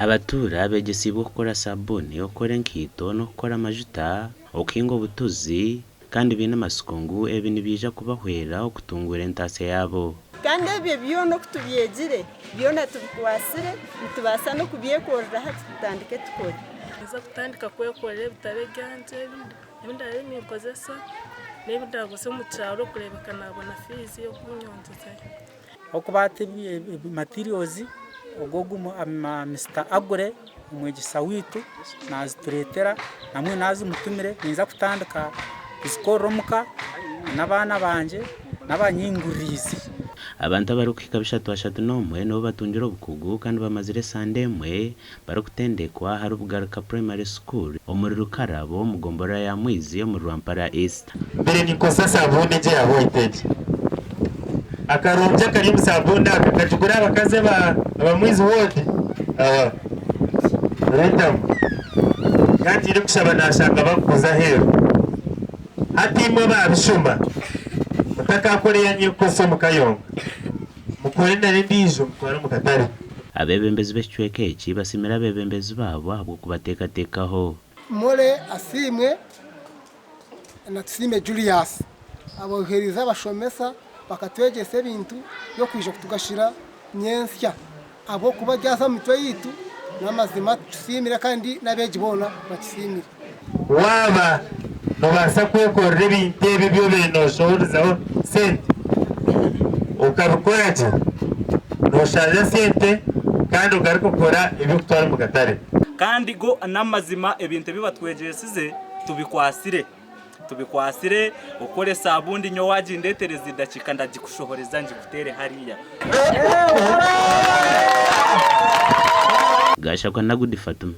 Abatuura beegyesiibwe okukora saabuuni, okukora enkaito n'okukora amajuta, okuhinga obutuzi kandi baine amatsiko ngu ebi nibiija kubahwera okutunguura entaasya yaabo. Kandi ebyo byona oku tubyegire, byona tubikwatsire, nitubaasa n'okubyekorera hati tutandike tukore. Ninza kutandika kwekorera ebitabo ebyangye ebi ndaabe ninkozesa n'ebi ndaaguze omu kyaro kureebeka naabona fiizi y'okunyongyezayo. Okubaata materials ogwo ogu Mister Agure omwegyesa waitu nazitureetera nambwenu nazimutumire ninza kutandika kuzikorera omuka n'abaana bangye n'abanyinguririize. Abantu abarikuhika 361 nibo batungire obukugu kandi bamazire esande emwe barikutendekwa ahari Bugaruka Primary School omuri Rukarabo omu gomborora ya Mwizi omuri Rwampara East. Mbere ninkozesa sabuuni egi eya white egi. Akarungi akari omu sabuuni aka kagigura abakazi aba aba Mwizi ward aba Rwetamu. Yangiire kushaba nashanga bakuguza aheeru. Hati imwe aba Bishuma mutakakora eyanyu ey'okukozesa omuka yonka. Mukore nari endiijo mutware omu katare. Abeebembezi b'ekicweka eki basiimire abeebembezi baabo ahabw'okubateekateekaho. Molly Asiimwe na Tusiime Julius aboherize abashomesa bakatwegyesa ebintu by'okwija kutugashira nyentsya ahabw'okuba byaza omu mitwe yaitu n'amazima tukisiimire kandi n'abeegi boona bakisiimire. Waaba noobaasa kwekorera ebintu ebi ebi obaire nooshohorizaho sente okabikora gye, nooshaja sente kandi ogaruka okora eby'okutwara omu katare. Kandi go n'amazima ebintu ebi batwegyesize tubikwatsire. Tubikwatsire, okukora esaabundi nyowe waagindeetereza edakiika ndagikushohoreza ngikuteere hariya. Gashakwa Nagudi Fatuma.